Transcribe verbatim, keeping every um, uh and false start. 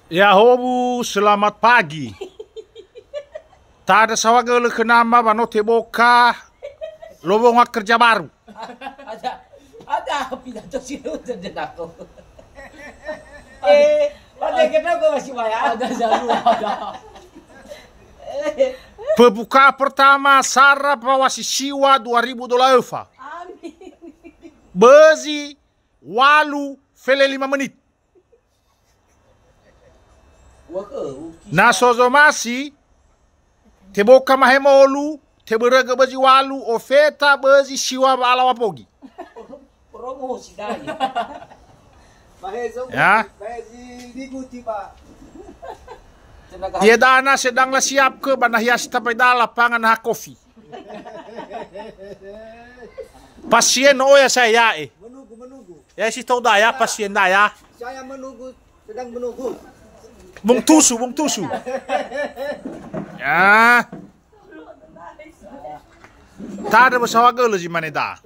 Ya'ahowu, selamat pagi. Tandra saohagölö khö nama wa no teboka lowongan kerja baru. Ada, ada pidato si lucu dan aku. Eh, pada kenapa masih banyak? Ada, ada. Pembukaan pertama, sara pawasi siwa dua ribu dola öfa. Amin. Bözi walu fele lima menit. Na so zomasi, teboka mahemolu, tebörögö bözi walu, ofeta bözi siwa wa'alaŵa pogi. Promosi dai. Ya. Tenaga. Ia dana sedang la siap ke ba nahia si tapai da lapangan ha kofi. Pasien no oya saya ya'e. Menunggu, menunggu. Ya, si tau da ya, pasien da ya. Saya menunggu, sedang menunggu. Bung tusu, bung tusu. Ya. Tandra saohagölö zi mane da.